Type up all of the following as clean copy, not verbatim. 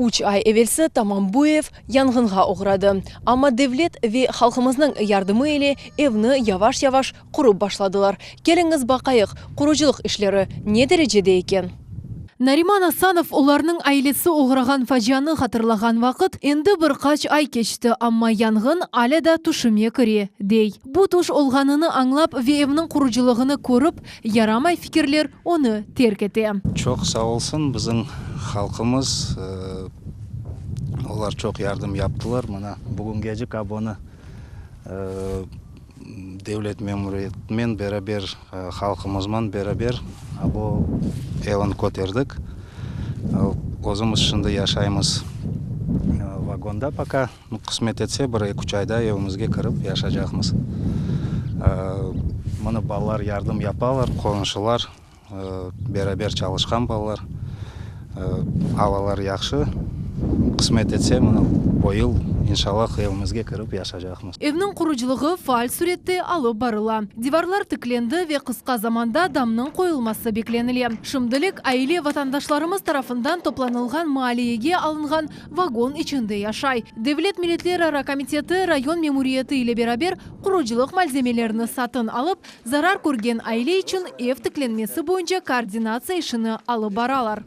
Üç ay evelsi tamam bu ev yanğınğa oğradı. Amma devlet ve halqımıznıñ yardımı ile evni yavaş-yavaş qurıp başladılar. Keliñiz baqayıq, qurucılıq işleri ne derecede eken? Nariman Asanov olarnıñ ailesi oğrağan facianı hatırlağan vaqıt, endi bir qaç ay keçti, amma yanğın alâ da tüşüme kire, dey. Bu tüş olğanını añlap ve evniñ qurucılığını körip, yaramay fikirler onı terk ete. Çoq sağ olsun bizim halqımız, olar çoq yardım yaptılar. Mına, bugüngecik abonı devlet memuriyetinen beraber, halqımızman beraber abo evin köterdik. Özümiz şimdi yaşaymız vagonda poka. Qısmet etse, bir eki-üç ayda evimizge kirip yaşacaqmız. Mına balalar yardım yapalar, qonşular, beraber çalışqan balalar. Avalar yahşı. Qısmet etse, mına bu yıl, inşallah, evimizge kirip yaşacaqmız. Evniñ qurucılığı faal sürette alıp barıla. Divarlar tiklendi ve qısqa zamanda damnıñ qoyulması beklenile. Şimdilik aile vatandaşlarımız tarafından toplanılğan maaliyege alınğan vagon içinde yaşay. Devlet milletlerara komiteti rayon memuriyeti ile beraber qurucılıq malzemelerini satın alıp, zarar körgen aile içün ev tiklenmesi boyunca koordinatsiya işini alıp baralar.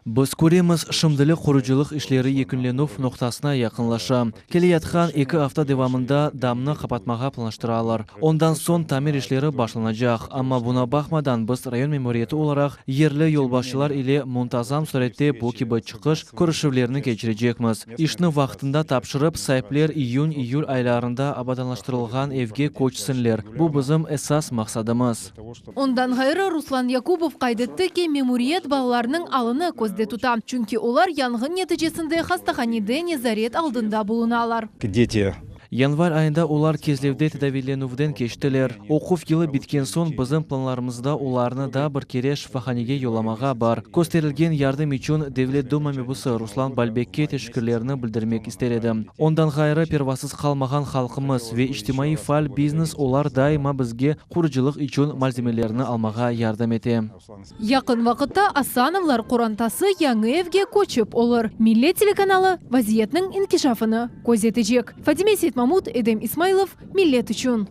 Biz köremiz, şimdilik qurucılıq işleri yekünlenüv noqtasına yaqınlaşa. Keleyatqan eki afta devamında damnı qapatmağa planlaştıralar. Ondan soñ tamir işleri başlanacaq. Amma buña baqmadan, biz rayon memuriyeti olaraq yerli yolbaşçılar ile muntazam sürette bu kibi çıqış körüşüvlerni keçirecekmiz. İşni vaqtında tapşırıp, saipler iyün-iyül aylarında abadanlaştırılğan evge köçsinler, bu bizim esas maqsadımız. Ondan ğayrı, Ruslan Yakubov qayd etti ki, memuriyet balalarnıñ alını közde tuta, çünki olar yanğın neticesinde hastahanede nezaret aldında bulunalar. Deti Yanvar ayında olar Kezlevde tedaviylenüvden keçtiler. Oquv yılı bitken soñ bizim planlarımızda olarnı daa bir kere şifahanege yollamağa bar. Kösterilgen yardım içün Devlet Duma mebusı Ruslan Balbekke teşekkürlerini bildirmek ister edim. Ondan ğayrı pervasız qalmağan halqımız ve içtimaiy faal biznes olar daima bizge qurucılıq içün malzemelerni almağa yardım ete. Yaqın vaqıtta Asanovlar qorantası yañı evge köçip olur. Millet telekanalı vaziyetniñ inkişafını közetecek. Fadime Seytmamut, Edem İsmailov, Millet içün.